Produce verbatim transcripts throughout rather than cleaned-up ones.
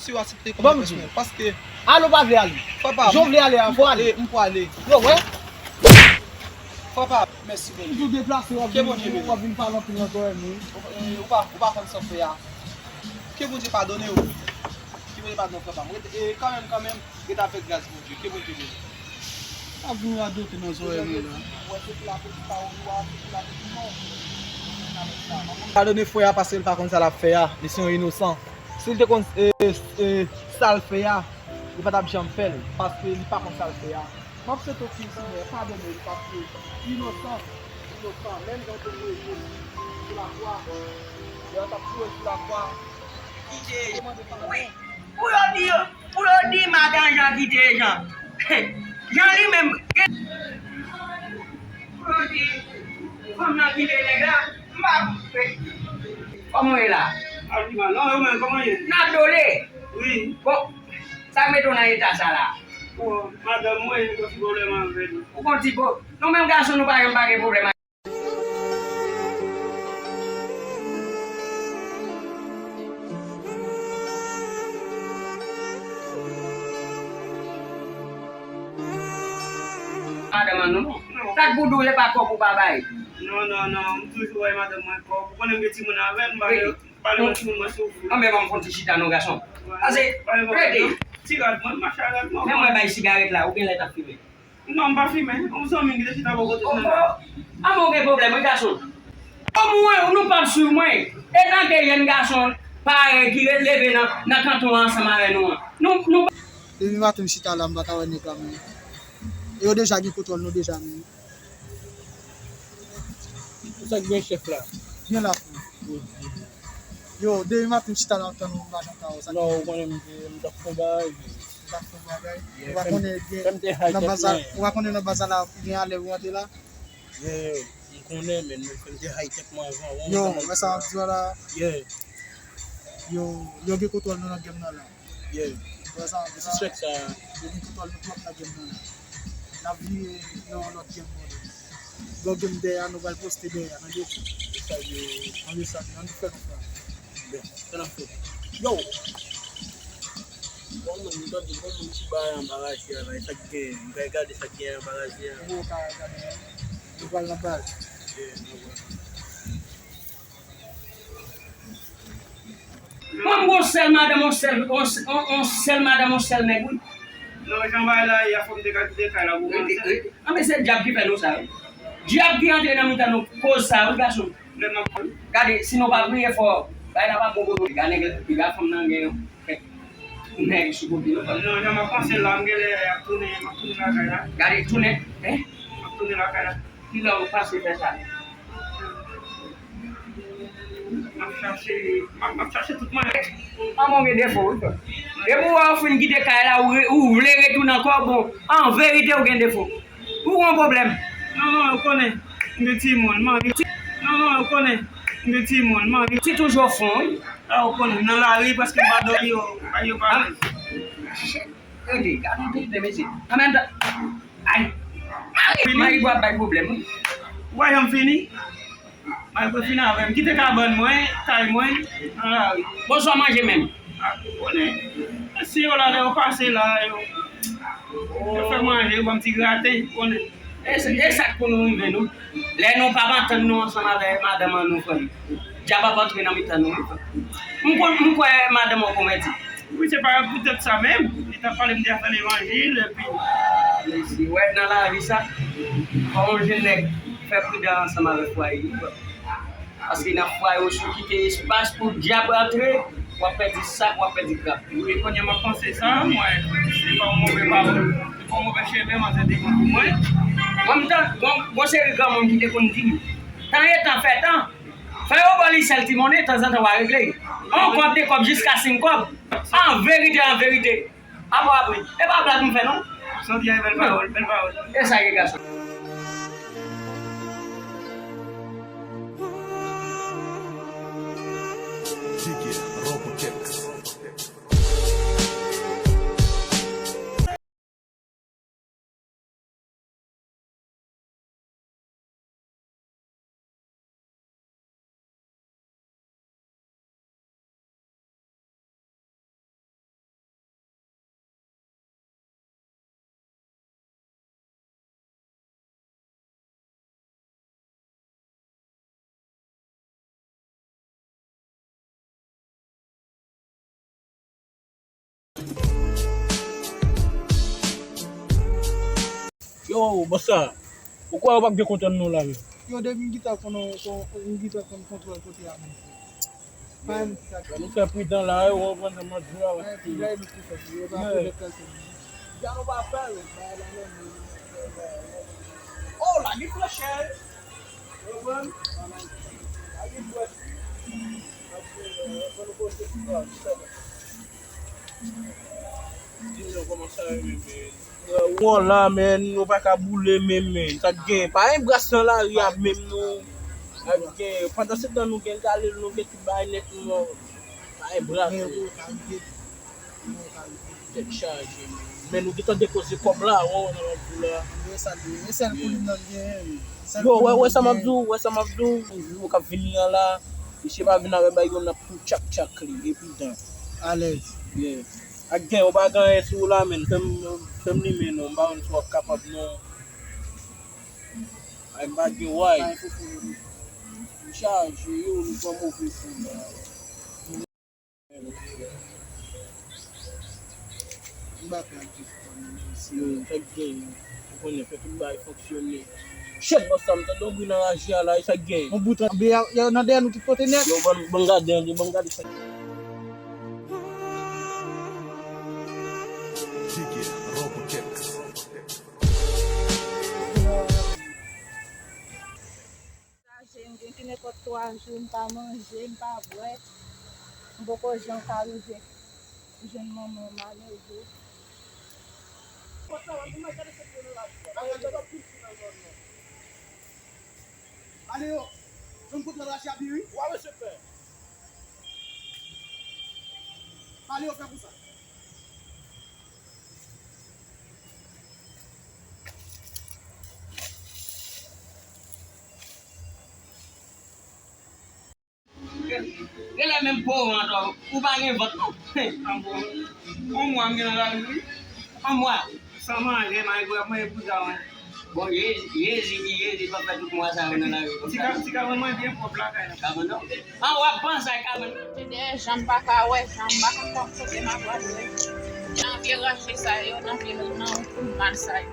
Si w aksepte kòm revès mwen, paske. Ale ou pa vle ale? Fò pa. Jan w vle ale a, fò ale. M pwale. Yo, wè. Fò pa. Mèsi Bondye. Toujou deplase, w ap vin, w ap vin pale anpil nan zòrèy mwen. Ou pa, ou pa konn sa w fè a. Ke Bondye padone w. Ke Bondye padone w, frè pa m. Rete, e, kanmenm, kanmenm, rete avèk gras Bondye. Ke Bondye beni w. W ap vin radote nan zòrèy mwen la. Padone frè a paske l pa konn sa l ap fè a. Li se yon inosan. Si l te konn, e, e, sa l fè a, li pa t ap janm fè l, paske li pa konn sa l fè a. M ap swete w, Senyè, padone l, paske inosan, inosan, menm jan w te voye Jezi sou lakwa, lè yo t ap foure l sou lakwa, li te mande padon. Pou yo di, pou yo di madan Jan kite Jan. Jan li menm, pou yo di fanm nan kite nèg la, m pa koupe. Kòman w ye la? Ap di mal, non, yo menm, kòman ye? N ap dole. Wi. Bon, sa k mete w nan eta sa la? Bon, madanm mwen, gen yon ti pwoblèm avè l. Ou gon ti pwo-, nou menm gason, nou pa janm pa gen pwoblèm. Madanm an nou. Non. Sa k pou di w, se pa kòb ou pa bay. Non, non, non, m toujou bay madanm mwen kòb. Ou konnen m gen timoun avè l, m pa vle, m pa vle wè timoun mwen soufri. Anben, ban m fè yon ti chita non, gason. Pase, rete. Ti rad mwen, m mache a rad mwen. Men mwen bay sigarèt la, ou genlè t ap fimen. Non, m pa fimen. Yon zanmi m ki te chita bò kote m nan. Anben w gen pwoblèm, wi, gason. Omwen, nou p ap swiv mwen. Etanke jèn gason parèy ki leve nan, nan kanton an ansanm avè nou an. Nou, nou. Depi maten m chita la, m pa ka wè nèg la menm. E yo deja gen kontwòl nou deja menm. Sa k gen chèf la? Gen la frè. Yo, depi maten m chita la, m tann ou, m pa janm ka wè w. Sa k gen? Non, ou konnen m te, m t ap fè yon bagay. Ou t ap fè yon bagay. Ou pa konnen gen nan baz la, ou pa konnen nan baz la gen alè ou rantre la? Yeah, m konnen, men fè m te high tech mwen avan. Yo, wè sa m ap di w la. Yeah. Yo, yo gen kontwòl nou nan game nan la. Yeah. Wè sa m ap di w la. Disrespect sa. Yo gen kontwòl nou twòp nan game nan la. N ap vire nan yon lòt game nan. Bon, game dèyè a, nou pral poste dèyè a, tande? Sa yo, tande sa, tande fè nou fè. Bon, sa n ap fè. Yo! Bon, moun, m tande, bon, moun ki bay anba raje a la, e sa k gen, m kay gade sa k gen anba raje a. Ou ka gade, non? Nou pral nan baz. Yeah, nou pral. Mwen, m gon sèl madanm, on sèl, on, on, on sèl madanm, on sèl nèg, wi. Non, jan bagay la ye a, fò m te ka kite kay la pou mwen. Rete, rete. Anben, se dyab ki fè nou sa, wi. Dyab ki antre nan mitan nou, koz sa, wi, gason. Lè m ap. Gade, si nou pa priye fò, bagay la p ap bon pou nou. Piga nèg, piga fanm nan gen kèk nèg sou kote yo. Non, jan m ap panse la, m genlè ap tounen, m ap tounen lakay la. Gade, tounen, en? M ap tounen lakay la. Kilè w panse fè sa? M ap chache, m ap, m ap chache tout mwayen. Manman w gen defo, wi, frè. Depi w wè w fin kite kay la, ou re-, ou vle retounen ankò, bon, an verite, ou gen defo. Ou gon pwoblèm. Non, non, ou konnen, m gen timoun, m anvi ti-, non, non, ou konnen, m gen timoun, m anvi ti toujou fon, wi. A, ou konnen, nan lari, prèske m pa dòmi, yo, yo pa. Rete, gade yon tèt de mesye. An menm tan, ay, ay, mayi bwa ap bay pwoblèm, wi. Ou pa janm fini? Malgre fin avè m, kite kabann mwen, kay mwen, nan lari. Bon, sa w manje menm? A, ou konnen. Si yo la, lè yo pase la, yo, yo fè manje, yo ban m ti graten, ou konnen. E sa, e sa k pou nou rive nou. Lè nou p ap antann nou ansanm avè madanm an nou, frè m. Dyab ap antre nan mitan nou, wi, frè m. M kwè, m kwè madanm ou konvèti. Wi, se pa poutèt sa menm. Li t ap pale m de afè levanjil, epi. Mesye, wè, nan lavi sa, fò yon jèn nèg fè pridan ansanm avèk fwaye li, frè m. Paske nan fwaye ou, si w kite espas pou dyab antre, w ap pèdi sak, w ap pèdi grap. Wi, kounye a m ap panse sa, mwen, se pa yon move pawòl, se pa yon move chemen manzè te pran pou mwen. Mwen, m tann, gon, gon seri granmoun ki te konn di m, tan e tan fè tan, fè yo ba li sèl ti monnen, tanzantan w a regle. On kòb, de kòb, jiska senk kòb. An verite, an verite. Apa w ap ri? E pa blag m fè non. Santi ay bèl pawòl, bèl pawòl. E sa ye gason. Jiggy Robotex. Yo, bòs la, ou kwè yo p ap gen kontwòl nou la menm? Yo, depi m gentan konn, konn, m gentan konn kontwòl kote a menm. Pa menm sa. Nou fè pridan la, yo, ou konprann sa m ap di w la, wè. Bagay nou te fè, yo pa pwomèt pèsòn. Jan nou pa fè, yo, bagay la menm. Oh, la, li fè chè. Ou konprann? La, li fè chè. Paske, euh, fò nou poste tout sa, tout sa. Di nou kòman sa ye, men, men. Wò la, men, nou pa ka boule menm, men. Sa k gen? Pa gen bras nan lari a menm, non. Sa k gen? Pandan se tan nou gen galil, nou gen tout bagay nèt, non. Pa gen bras. Tèt chaje, men. Men nou gentan depoze kòb la, wè, wè, nan la boul la. Yo, wè, wè sa m ap di w, wè sa m ap di w. Jou w k ap vini an la, misye pa vin avè bagay yo, n ap tou tchak tchak li, epi dan. Alèz. Yeah. Ak gen, ou pa gen anyen sou ou la, men. Fè m, fè m limen non, m pa konn si w ap kapab non. Ay, m pa gen way. M chaje yo, nou pran move kou la. M pa pè ak Jezi, pa menm si. Yo, sa k gen, ou konnen, fè tout bagay fonksyone. Shit, bòs la, m tande yon bri nan raje a la, e sa k gen? Yon bout an, be a, y a nan dèyè nou tout kote nèt. Yo, ban, ban gade, ban gade sa. Jiggy Robotex. Chaje, m gen ki nenpòt twa jou, m pa manje, m pa bwè. M poko janm ka rive jwenn manman m alèz. Ale yo, jwenn kote rache a byen wi. Wa mesye fè. Ale yo fè pou sa. Genlè menm pòv an tou, ou pa gen vant non. Yon mwa m gen nan lari wi. Yon mwa. San manje, m a manje pou sa mwen. Bon, Jezi, Jezi, Jezi pa fè tout mwa sa yo nan lari konsa. Ti ka, ti ka mwen manje byen pwòp lakay la. Ka mwen non. An w ap panse a ka mwen non. Se dèyè jan m pa ka wè, jan m pa ka kote m ap wè. Nan vye rache sa yo, nan vye nan mal sa yo.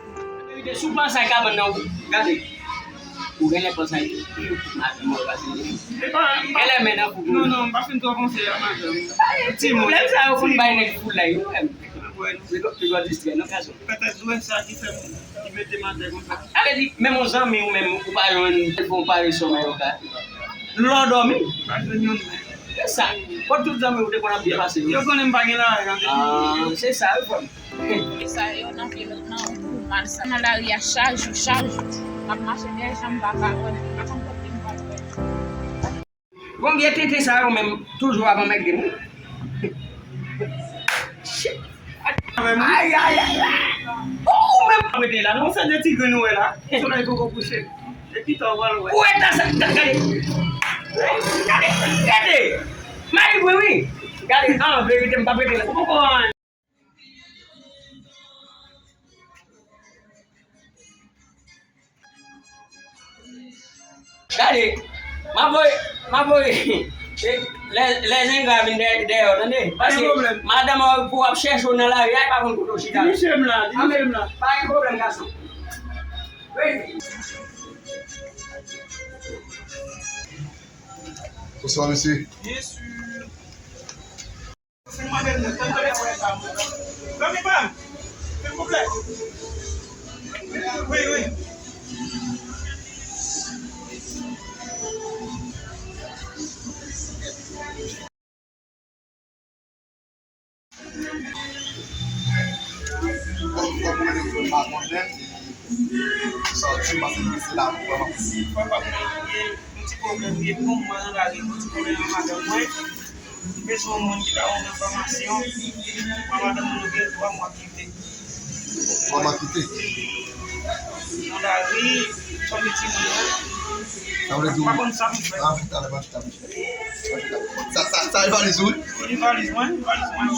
Verite, si w panse a ka mwen nan, gade. Ou genlè panse a madanm ou pase li. Genlè men nan fou. Non, non, m pa fin twò panse a madanm. Ti moun. Pwoblèm sa yo konn bay nèg fou la, yo menm. Wi. Yo, yo distrè, non, gason. Petèt dwe sa ki fè m, ki mete m atè konsa. Sa vle di, menm yon zanmi ou menm, ou pa jwenn, ou pa resonman yo ka. Lè w dòmi. Pa jwenn youn menm. Se sa. Bon, tout zanmi ou te konn ap byen pase yo. Yo konnen m pa gen lajan. Ah, se sa, wi, frè m. E sa yo nan vil nan mal sa. Nan lari a chak jou, chak jou. M ap mache dèyè jan m pa ka wè. M pa konn kote m pral wè. Bon, vye tenten sa yo menm toujou ap anmède m wi. Shit. Ay, ay, ay, ay. Oh, ou menm. Rete la, non? Se de ti grenn ou wè la. Solèy poko kouche. Epi ta w pral wè. Ou wè ta sa, ta, gade. Gade, gade. Mari mwen, wi. Gade, an verite, m p ap rete la. Ou poko anyen. Gade, m ap voye, m ap voye, lè, lè zengra vin dèyè, dèyè w, tande? Paske madanm an pou ap chèche w nan lari a, li pa konn kote w chita. Di misye m la, di misye m la. Pa gen pwoblèm, gason. Wi. Bonswa, mesye. Byen si. Zanmi pa m, silvouplè. Wi, wi. Bon, kòm ou menm ou pa konnen, sa w di m ap rete la pou mwen. Yon ti pwoblèm gen pou mwen nan lari, yon ti pwoblèm ak madanm mwen. M bezwen yon moun ki ka ban m enfòmasyon. Mwen, madanm mwen, nou gen twa mwa kite. Twa mwa kite? Nan lari, fòm timoun yo. Sa vle di ou pa konn sa pou fè. Ah, talè, pa chita, mesye. Pa chita. Sa, sa, sa e valiz ou, wi? Wi, valiz mwen, valiz mwen.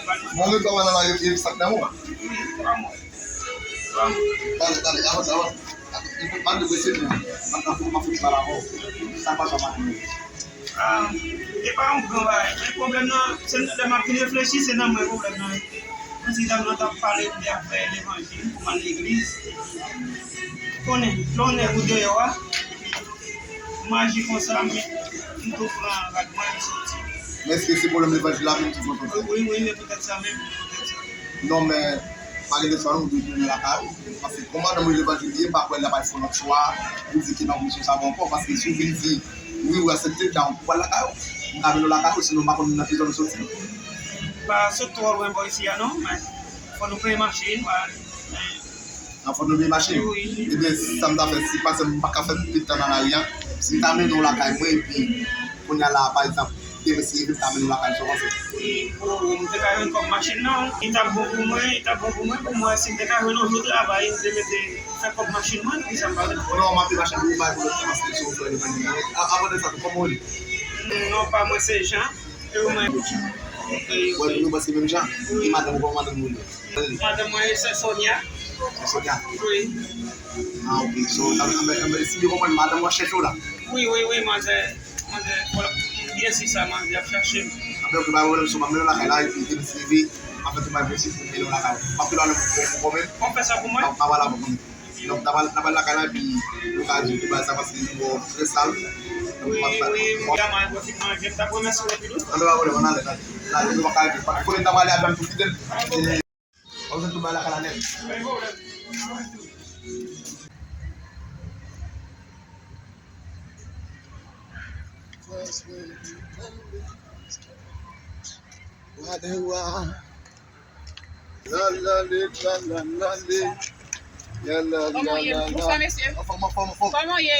Valiz mwen. Bon, nou twa mwa nan lari, e sak nan mwen. Wi, twa mwa. Twa mwa. Talè, talè, avanse, avanse. M ap deprese tou. M ap nan fou, m ap fouti pale avè w. Sa k pase a madanm ou? Ah, e pa yon gran bagay. Men pwoblèm nan, se lè m ap vin reflechi, se nan mwen pwoblèm nan ye. Yon ti dam nan t ap pale m de afè levanjil pou m al legliz. Konnen, lè w nèg ou deyò a, m aji konsa, m, m tou pran rad mwen, m soti. Men èske se pwoblèm levanjil la menm ki fè w konsa? Wi, wi, se poutèt sa menm, se poutèt sa. Non, men pa gen de swa non, ou dwe tounen lakay ou. Paske kòm madanm ou levanjil li ye, m pa kwè l ap al fè yon lòt chwa pou di ke l pa pou misyon sa ankò. Paske si w vin di, wi, ou aksepte, dan ou pral lakay ou. M ka mennen w lakay ou, sinon m pa konn nan ki zòn ou soti. Pa sot twò lwen bò isi a non, men fò nou peye machin, men An fòt nou peye machin. Wi. Ebyen, sa m ta fè, si pa se m pa ka fè pit tan nan lari a, si m ta mennen w lakay mwen, epi kounye a la, pa egzanp, demen si epi m ta mennen w lakay, sa w panse? Wi, m te ka jwenn kòb machin nan, li t ap bon pou mwen, li t ap bon pou mwen, pou mwen, si m te ka jwenn yon jou travay, m te mete fè kòb machin mwen, poukisa m pa jwenn? Non, m ap peye machin pou ou, bay pou lòt tan, paske se yon frè li mande mwen. A, avan de sa, tou, kòman w rele? Non pa mwen se Jean, e ou menm? Ok, ok. Wè, nou panse menm jan? Wi. E madanm ou, kòman madanm ou rele? Madanm mwen se Sonia. Se Sonia? Wi. Ah, ok. So, sa vle, anben, anben, si m byen konprann, madanm ou ap chèche w la? Wi, wi, wi, manzè, manzè, byen si sa, manzè ap chache m. Anben, ok, pa gen pwoblèm, so, m ap mennen w lakay la, epi demen si Dye vle, m ap fè tout bagay posib pou m mennen w lakay. M ap rele w pou, pou, pou kòman? W ap fè sa pou mwen? M ap, m ap rele w pou kòman? Donk, n ap al, n ap al lakay la, epi nou ka di tout bagay sa, paske nou wè w trè sal. Donk, wi, m ap sa, wi, wi, m ap, wi, m ap fini manje, m t ap remèsye w anpil, wi. Anben, pa gen pwoblèm, ann ale, ann ale. Ann ale, nou pa ka rete. Paske konnen n t ap ale a, m ap tou kite l. W ap jwenn tout bagay lakay la nèt. Wa de wa. La la le, la la la le. La la la la la. Kòman w ye? Bonswa, mesye. Anfòm, anfòm, anfòm. Kòman w ye?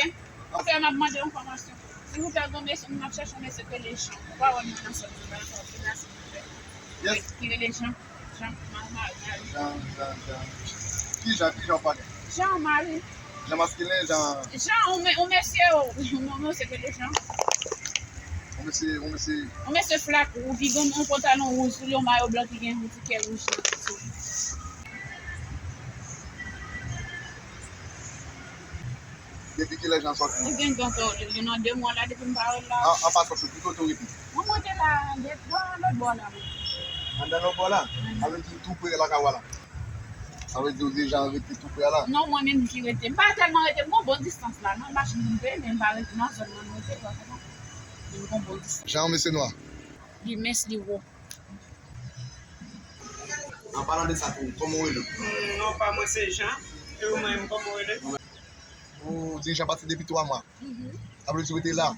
Monchè, m ap mande yon enfòmasyon. Silvouplè, gen yon mesye, m ap chèche yon mesye ki rele Jean. Ou pa wè m nan sòt nan la, silvouplè. Yes. Ki rele Jean. Jean, ma-, ma-, Mari. Jean, Jean, Jean. Ki Jean, ki Jean w pale? Jean Mari. Jean maskilen, Jean. Jean, yon me-, yon mesye, yon, yon mesye ki rele Jean. Yon mesye, yon mesye. Yon mesye flak, ou ki gen yon pantalon wouj sou li, yon mayo blan ki gen yon ti kè wouj nan sou li. Depi kilè Jean sòti? Li gen, gen, gen nan de mwa la depi m pa wè l la. An, an pasan, sou ki kote w rete? Mwen, mwen te la, de, bò, lòt bò la, mwen. Anndan lòt bò la? Mhm. Sa vle di w tou pre lakay ou a la? Sa vle di w deja rete tou pre a la? Non, mwen menm ki rete. M pa tèlman rete, m gon bon distans la, non, m pa janm rive, men m pa rete nan zòn nan m rete, w konprann? Men m gon bon distans. Jean, yon mesye nwa? Li mens, li wo. An palan de sa tou, kòman w rele w? Mm, non pa mwen se Jean. E ou menm, kòman w rele? Ou di Jean pati depi twa mwa. Mhm. Sa vle di w rete la?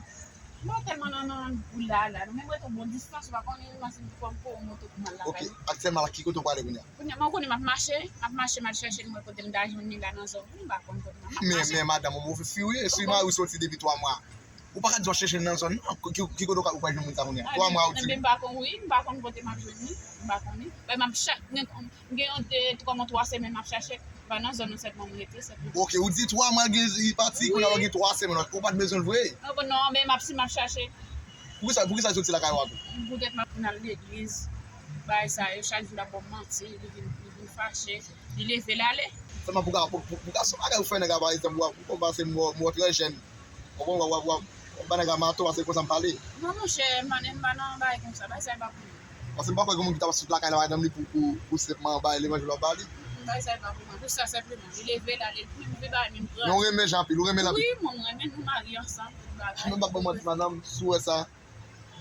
M pa tèlman nan, nan boul la, la. Men m rete yon bon distans, ou pa konnen, m panse m pran pou m moto pou m al lakay mwen. Ok, aktyèlman la, ki kote w prale kounye a? Kounye a, mwen konnen m ap mache, m ap mache, m al chèche l, m wè kote m ta jwenn li la nan zòn, m pa konn kote m ap mache. Men, men madanm, ou move fi w ye, si mari w soti depi twa mwa. Ou pa ka di w ap chèche l nan zòn nan. Ki, ki, ki kote w ka, ou pral jwenn moun sa kounye a? Twa mwa ou di. Ebyen, m pa konn, wi, m pa konn kote m ap jwenn li. M pa konnen. Paske m ap cha-, m gen, m gen yon de, kòman twa semèn m ap chache. M pa nan zòn nan sèlman m rete, sèlman. Ok, ou di twa mwa gen, li pati, kounye a w gen twa semèn. Ou pa t bezwen l vre? Non, bon, non, men m ap, si m ap chache. Poukisa, poukisa l soti lakay ou a tou? Poutèt m ap vin al legliz. Bagay sa yo, chak jou l ap ba w manti, li vin, li vin fache, li leve l ale. Sèlman pou ka, pou, pou, pou ka, se yon bagay ou fè nèg la, pa egzanp, ou, ou kòmanse mò, mò trè jèn. Ou konprann, w ap, w ap, w ap ba nèg la mato, paske konsa m pale. Non, monchè, m pa nan, m pa nan bagay konsa. Bagay sa yo pa pou mwen. Paske m pa kwè gen moun ki ta sot lakay la madanm li pou, pou, pou senpman bay levanjil w ap ba li. Bagay sa yo pa pou mwen. Pou sa senpleman, li leve l ale, li menm vle bay menm grad. Men w renmen Jean anpil, ou renmen l anpil. Wi, mwen, m renmen l, nou marye ansanm, tout bagay. Mwen p ap ba w manti, madanm, si w wè sa,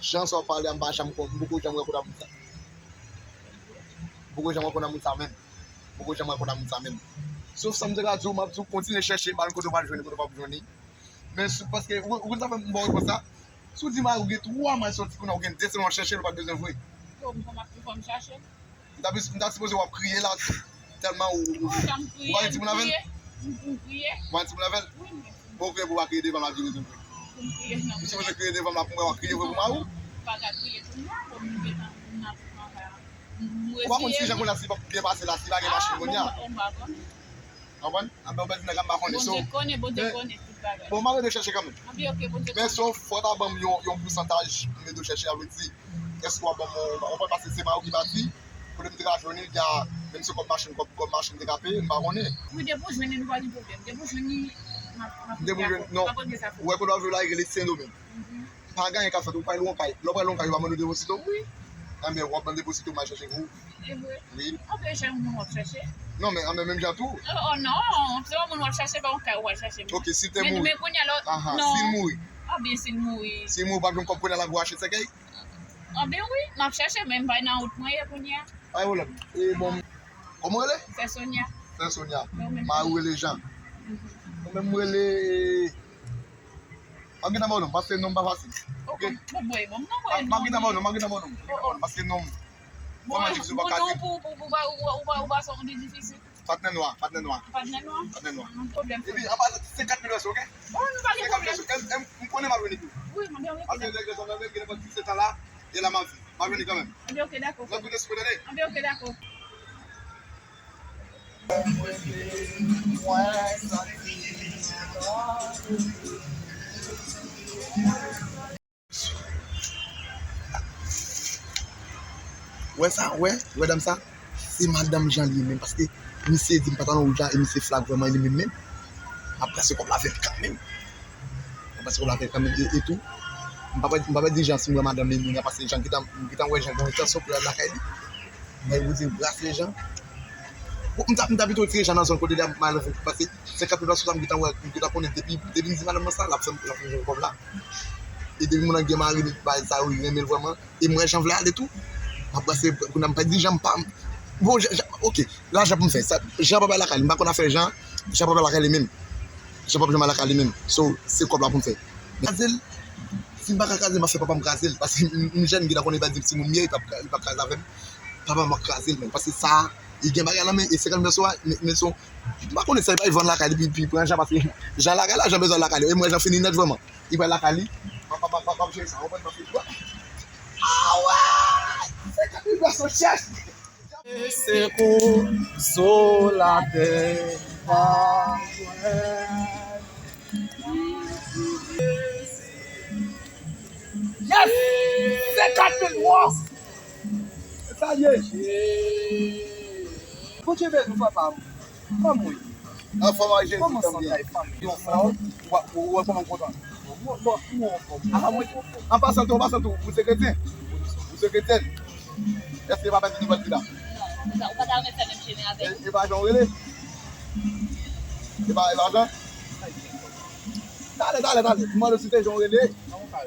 jan sa w pale a, m pa janm konn, m poko janm wè konn moun sa. M poko janm wè konn moun sa menm. M poko janm wè konn moun sa menm. Sof sa m te ka di w, m ap di w kontinye chèche, pa gen kote w pral jwenn li, kote w p ap jwenn li. Men si, paske, ou, ou konn sa fè m ba w repons sa? Si w di mari w gen twa mwa l soti, kounye a w gen de semèn w ap chèche l, ou pa t bezwen vre. Yo, m konn ap fè fò m chache. M ta, m ta sipoze w ap kriye la, tèlman ou, ou, ou pa gen timoun avè l? M, m kriye. Ou pa gen timoun avè l? Wi, m gen timoun. Bon, ou kriye pou w pa kriye devan m la, ki rezon pou? Pou m kriye, non. Ou sipoze kriye devan m la, pou m wè w ap kriye vre pou mari w? Non, non, m pa ka kriye pou mwen, bon, m gen tan pou m nan pou mwen. Ou pa konn si jan kounye a si l p ap byen pase la, si l pa gen machin kounye a. Ou konprann? Anben, anben, nèg la m pa konnen. Bondye konnen, Bondye konnen tout bagay. Bon, m ap rete chèche kanmenm. Anben, ok, Bondye konnen. Men sof, fò w ta ban m yon, yon pousantaj, m rete chèche, sa vle di, èske w ap ban m yon, yon, paske se mari w ki pati, kote m te ka jwenn li, menm si kòb machin, kòb, kòb machin m te ka peye, m pa konnen. Wi, depi w jwenn li, nou pa gen pwoblèm. Depi w jwenn li, m ap, m ap, depi w jwenn, non. Ou wè kote w ap jwenn la, li rele Sendomeng. Mhm. Pa gen anyen k ap fèt, ou pral yon kay. Lè w pral yon kay, yo pa mande w depoze w? Wi. Anben, w ap mande pou si tou m al chèche pou ou. E vre? Wi. Anben, jan moun w ap chèche? Non, men anben, menm jan tou. Oh, oh, non, se yon moun w ap chèche, pa yon kay w al chèche. Ok, si te mouri. Men kounye a lò, non. Si l mouri. Anben, si l mouri. Si l mouri, w p ap jwenn kòb kounye a la pou achte sèkèy? Anben wi, m ap chèche, men m pa nan wout mwen ye kounye a. Pa gen pwoblèm. E bon, kòman w rele? Sè Sonia. Sè Sonia. Mari w rele Jean. Mwen menm m rele, m ap gentan ba w non m, paske non m pa fasil. Ok? Bon, bon, bon, non, m ap gentan ba w non m, m ap gentan ba w non m. M ap gentan ba w non m, paske non m, fò m di w pa ka di. Bon, non, pou, pou, pou, ou pa, ou pa, ou pa, ou pa son moun difisil. Patnè nwa, patnè nwa. Patnè nwa? Patnè nwa. Pwoblèm. Epi, anba senkant mil pèsòn, ok? Oh, nou pa gen pwoblèm. Senkant mil pèsòn, m, m, m konnen m ap jwenn li tou. Wi, m ap jwenn li. Paske nèg yo sa, nèg yo pa di se tan la, e la m ap viv. M ap jwenn li kanmenm. Anben, ok, dakò. Mwen koute sou tande. Anben, ok, dakò. Wè sa, wè, wè dam sa, se madanm Jean li ye menm, paske misye di m pa t nan wout la, e misye flak vrèman li menm menm. M ap brase kòb la avè l kanmenm. M ap brase kòb la avè l kanmenm, e, e tou, m pa pè, m pa pè di Jean si m wè madanm li, li, paske Jean gentan, m gentan wè Jean gen entansyon pou l al lakay li. Mwen, pou di, brase Jean. Bon, m ta, m ta pito retire Jean nan zòn kote li ap mal fè, paske senkant mil pèsòn sa m gentan wè, m gentan konnen depi, depi m di madanm nan sa, l ap fè m, l ap fè m jwenn kòb la. E depi moun nan gen mari, li bay sa, wi, renmen l vrèman. E m wè Jean vle ale tou. M ap brase, kounye a m pa di Jean, m pa, bon, Jean, Jean, ok, lajan pou m fè. Sa, Jean pa bay lakay li, m pa konn afè Jean, Jean pa bay lakay li menm. Jean p ap janm al lakay li menm. So, se kòb la pou m fè. Kraze l, si m pa ka kraze l, m ap fè papa m kraze l. Paske m, m jèn, m gentan konnen li pa di m timoun m ye, li p ap, li p ap kraze avè m. Papa m ap kraze l menm. Paske sa, li gen bagay nan men, e senkant mil pèso a, men, men son, m pa konnen sa, li pa vann lakay li, epi, epi pran Jean, paske Jean lakay la, Jean bezwen lakay li. E m wè Jean fini nèt vrèman. Li pral lakay li. M ap, m ap, m ap, m ap jere sa, w konprann, m ap fè. Ah ouais! Senkant mil pèso chèch! Sekou so latè pa jwenn. Yes! Senkant mil dola! Sa l ye! Bondye beni w, papa m. Kòman w ye? Anfòm, Jezi, kòman santé a, fanmi? Yo, frè, ou, ou, ou wè kòman m kontan? Bon, bon, bon, bon. Ah, mwen, an pasan tou, an pasan tou, ou se kretyen? Ou se kretyèn? Èske e pa pèdi nouvèl ki la? Non, ou pa ta renmen fè menm chemen avè l? E, e pa jan w rele? E pa, e pa jan? Talè, talè, talè. M mande w si te jan w rele.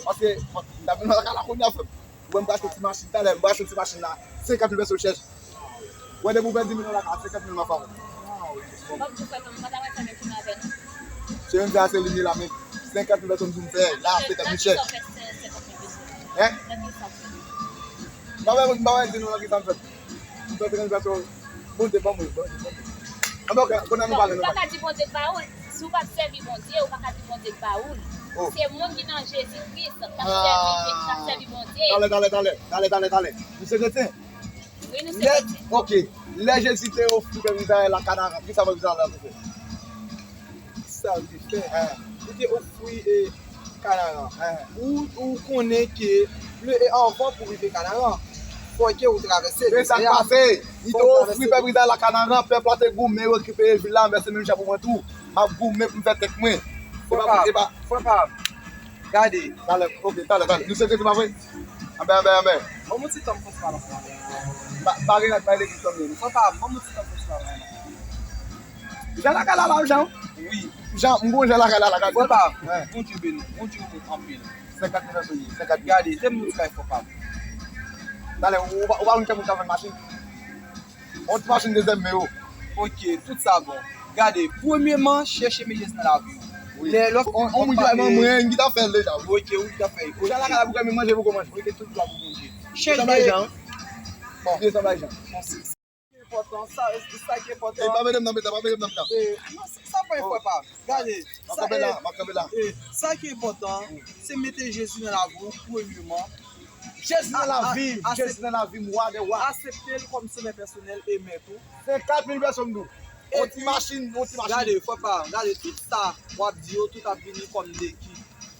Paske, m ta vin nan lakay la kounye a, frè m. Ou wè m pou achte ti machin talè, m pou achte ti machin la, senkant mil pèso chèch. Ou wè depi ou pèdi milyon lakay, senkant mil m ap ba ou. M ap di w frè m, ou pa ta renmen fè menm chemen avè nou? Chemen m fè a se li m ye la, men senkant mil pèso m di w m fè la, senkant mil chèch. Nan kisa w fè senkant mil pèso? Hein? Nan kisa w fè? M pa wè, m pa wè di nou nan kisa m fè. M fè senkant mil pèso, Bondye ban mwen, Bondye ban mwen. Anben, ok, kounye a nou pale, nou pale. Ou pa ka di Bondye k ba ou l. Si w pa t sèvi Bondye, ou pa ka di Bondye k ba ou l. Oh. Se moun ki nan Jezi Kris k ap sèvi, k ap sèvi Bondye. Talè, talè, talè, talè, talè, talè. Nou se kretyen? Wi, nou se kretyen. Ok. Lè Jezi te ofri pèp Izrayèl la Kanaran, kisa pèp Izrayèl la te fè? Sa l te fè? Hein. Li te ofri, e, Kanaran. Hein. Ou, ou konnen ke le, e, anvan pou rive Kanaran, fò ke ou travèse dezè a. Men sa k pase, li te ofri pèp Izrayèl la Kanaran, pèp la te goumen, yo rekipere vil la, men se menm jan pou mwen tou. M ap goumen pou m fè tèt mwen. Frè pa m, frè pa m. Gade. Talè, ok, talè, talè. Nou se kretyen, pa vre? Anben, anben, anben. Ban m yon ti tan m konsa la. Pa, pa gen lòt bay legliz tanmen. Frè pa m, ban m yon ti tan m konsa la. Jan lakay la, la, Jan? Wi. Jan, m gon jan lakay la, lakay. Frè pa m, Bondye beni w, Bondye bon anpil. Senkant mil pèso ye, senkant mil. Gade, te m nou ti kay frè pa m. Talè, ou, ou pa, ou pa konn kè moun ka vann machin? On ti machin dezyèm men yo. Ok, tout sa bon. Gade, premyeman, chèche men Jezi nan lavi w. Wi. Lè lòt on, on moun ki bay manmwen, m ki ta fè l deja, wi. Ok, ou ki ta fè l. Jan lakay la pou kè men manje pou kò manje. Ok, tout glwa pou Bondye. Chèche. Bon, desann bay Jan. Bon, se sa ki enpòtan, sa, sa ki enpòtan. E pa mete m nan mitan, pa mete m nan mitan. E, non, sa, sa pa enpòtan. Gade, m ap kanpe la, m ap kanpe la. E, sa ki enpòtan, se mete Jezi nan lavi w, premyeman. Jezi nan lavi m, Jezi nan lavi m, wa dè wa. Aksepte l kòm sovè pèsonèl e mèt ou. Senkant mil pèsòn tou. On ti machin, on ti machin. Gade, frè pa m, gade, tout sa w ap di yo, tout ap vini kòm deki.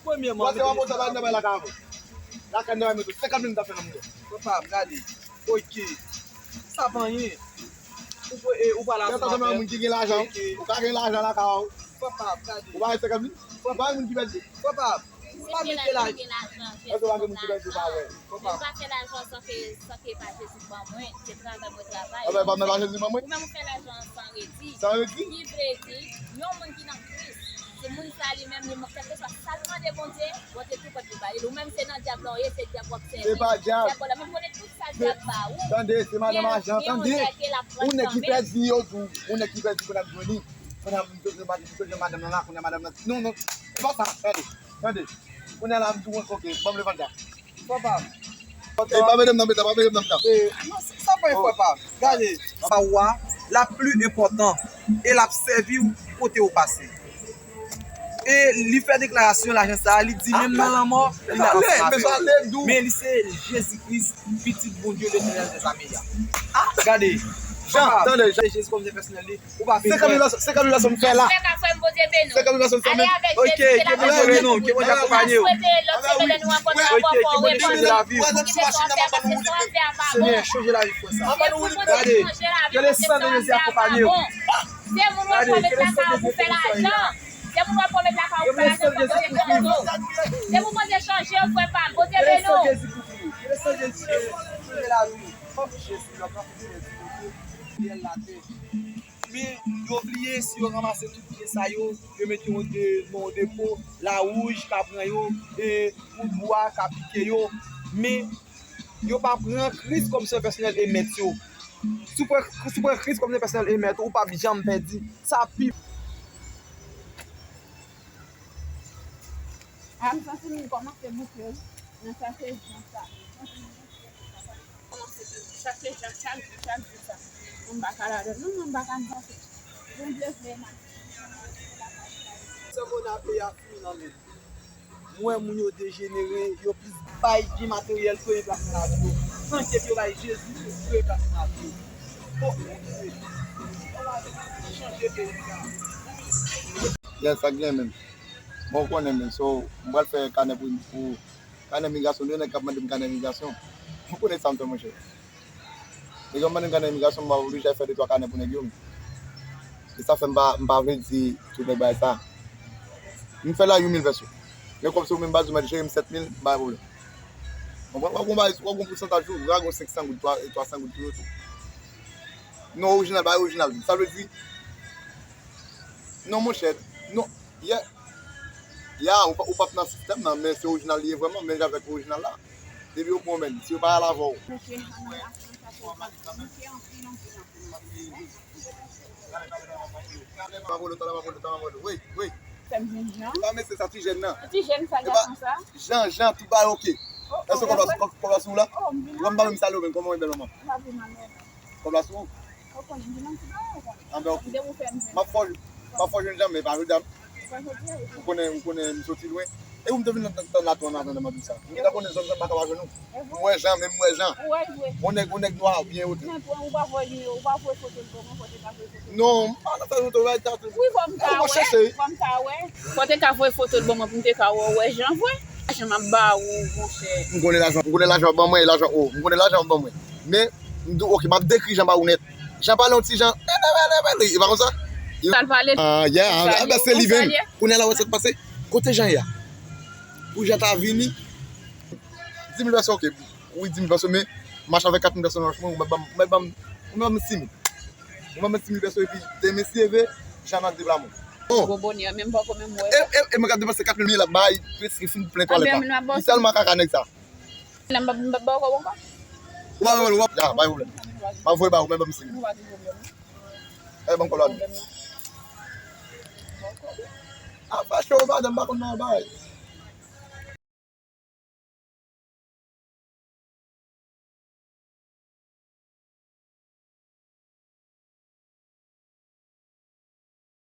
Premyeman, mete Jezi nan lavi w. Lakay nan men tou, senkant mil m ta fè nan mouye. Frè pa m, gade. Ok. Sa pa anyen. Ou, e, ou pral asanm avè m. Moun ki gen lajan, ou ka gen lajan lakay ou. Frè pa m, gade. Ou pa gen senkant mil? Ou pa gen moun ki pèdi? Frè pa m. Se Pa mete la. Gen lajan, Jezi konn lajan. Men m pa fè lajan san ke, san ke pa Jezi ban mwen. Se travay mwen travay. Anben, pa mete pa Jezi ban mwen. Ou menm ou fè lajan san redi. San redi? Ki vle di, yon moun ki nan Kris, se moun sa li menm, li, kèlkeswa sa l mande Bondye, Bondye tou pòt li ba li. Ou menm se nan dyab la w ye, se dyab w ap sèvi. Se pa dyab. Dyab la, men konnen tout sa dyab ba ou. Tande, se madan ajan, tande. Yon nèg ki pèdi yo tou, yon nèg ki pèdi pou n ap jwenn li. Kounye a m sot jwenn madanm, m sot jwenn madanm nan la, kounye a madanm nan, non, non, e pa sa, tande, tande. Kounye a la, m di w, oke, ban m levanta. Papa. E pa mete m nan meta, pa mete m nan meta. E, non, sa, sa pa yon papa. Gade. Sa w a, l ap pli enpòtan e l ap sèvi w kote w pase. E li fè deklarasyon lajan sa a, li di menm nan lanmò, li nan ansanm avè w. Men li se Jezi Kris, Pitit Bondye, Letènèl dèzame a. Gade, Jan, tande, Jan. Jezi kòm Sovè pèsonèl li, ou pa bezwen. Senkant mil la, senkant mil la, sa m fè la. Senkant mil la, sa m fè la. Ok, ke Bondye beni w, ke Bondye akonpanye w. Ok, ke Bondye chanje lavi w. Senyè, chanje lavi frè sa. Gade, ke le san de Jezi akonpanye w. Se moun w ap pwomèt lakay ou pou fè lajan. Se moun w ap pwomèt lakay ou pou fè lajan, fò Bondye chanje w. Se pou Bondye chanje w, frè pa m. Bondye beni w. Ke le san de Jezi kouvri w. Ke le san de Jezi chanje lavi w. Oh, Jezi, lòt nan fè Jezi, Bondye, syèl, latè. Men, yo bliye, si yo ranmase tout byen sa yo, yo mete yo de, nan depo, lawouj ka pran yo, e, kout bwa ka pike yo. Men, yo pa pran Kris kòm Sovè pèsonèl e Mèt yo. Si w pran, si w pran Kris kòm Sovè pèsonèl e Mèt ou, ou p ap janm pèdi. Sa pi. A, m santi m kòmanse bouke wi. Nan sa se jan sa. Kòmanse chak se jan, chak jou, chak jou sa. Mwen m pa ka ladan l non, mwen m pa ka n pase. Bondye vle m ap. Sa bon a peyi a fini nan men. M wè moun yo dejenere, yo plis bay byen materyèl premye plas nan lavi yo. Tanke yo bay Jezi premye plas nan lavi yo. Fòk nou vire. Fòk nou chanje peyi sa. Yes, sa k gen menm. Bon, ou konnen men, so, m pral fè kanè pou, pou kanè migrasyon, de nèg k ap mande m kanè migrasyon. Ou konnen sa m fè, monchè. Nèg yo mande m kanè imigrasyon, m oblije al fè de twa kanè pou nèg yo. E sa fè m pa, m pa vle di tout nèg bagay sa. M fè la yon mil pèso. Men kòm se ou menm baz ou mèt jere m sèt mil, m pa gen pwoblèm. Konprann? W ap gon bagay, w ap gon pousantaj tou, w ap gon senk san goud, twa, twa san goud pou yo tou. Non, orijinal, bagay orijinal. Sa vle di, non, monchè, non, yeah. Ya, ou p ap nan sistèm nan, men se orijinal li ye vrèman, men avèk orijinal la. Depi yo pran w, men, si yo pa al avè w. Ok, anmwey, aksyon sa se manke anpil, anpil, anpil, anpil. Mwen, mwen. Mwen, mwen. Wi, wi. Fè m jwenn jan. Pa mesye sa, ti jèn nan. Ti jèn sa, gason sa. Jan, Jan, tout bagay oke. Èske kòb la sou ou la? Kòm pa menm salye w menm, kòman w bèl manman? Kòb la sou ou? Ou konnen, di nan ti bagay, ou konnen. Anben, oke. Depi w fè m jwenn. M ap fè w, m ap fè w jwenn Jan, men pa jodi a. Ou konnen, ou konnen m soti lwen. E ou m te vin nan tann la tou an atandan m ap di w sa. M gentan konnen zòn sa m pa ka pa jwenn ou. M wè Jan, men m wè Jan. Ou wè vre. Yon nèg, yon nèg nwa byen wote. Men ou pa voye, ou pa voye foto l ban mwen, fò te ka voye foto l. Non, m pa nan fè foto, bay ta tou. Wi, fò m ka wè, fò m ka wè. Fò te ka voye foto l ban mwen pou m te ka wè, wè Jan vre. Lajan m ap ba ou, monchè. M konnen lajan, m konnen lajan w ap ban mwen, e lajan, o, m konnen lajan w ap ban mwen. Men, m di w, oke, m ap dekri Jan ba ou nèt. Jan pale yon ti jan, e pa konsa? Sa l pale? Ah, yeah, ah, ben, se li menm. Kounye a la, wè sa k pase? Kote Jan ye a? Pou Jan ta vini? Dis mil pèso, oke. Wi, dis mil pèso, men m mache avèk kat mil pèso nan lòch mwen, ou mèt ban m, ou mèt ban m, ou mèt ban m sis mil. Ou mèt ban m sis mil pèso, epi demen si Dye vle, Jan nan deplasman. Bon. Gwo bonè, men m poko menm wè. E, e, e mwen ka depanse kat mil, li la bay, prèske fin plen twalèt la. Li tèlman kaka nèg sa. Nan m ap, m ap ba w kòb ankò. Ou pa wè, ou pa, ya, pa gen pwoblèm. M ap voye ba ou, men ban m sis mil. Ou pa gen pwoblèm. E, ban m kòb la. A, fache w, madanm, pa konn nan bagay.